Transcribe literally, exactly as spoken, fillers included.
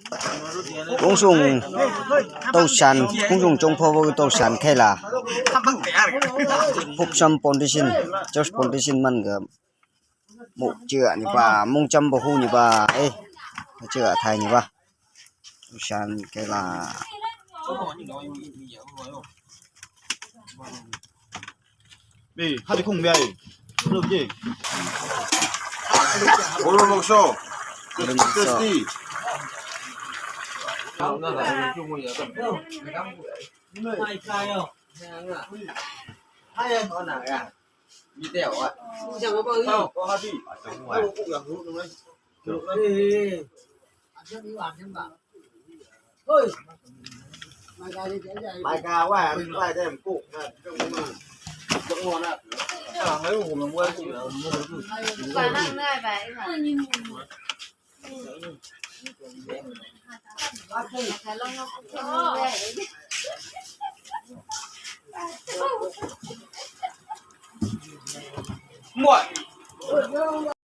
Kung sung tausan, kung sung chong pho bo tausan kei la. Phupsam foundation, church foundation man ga mu chia ni ba, mung cham bo hu ni ba, eh, chia thai ni ba. Tausan kei la. Bi, hadi kung bi ai. Lu ji. Bolo mokso. Bolo mokso. Kristi.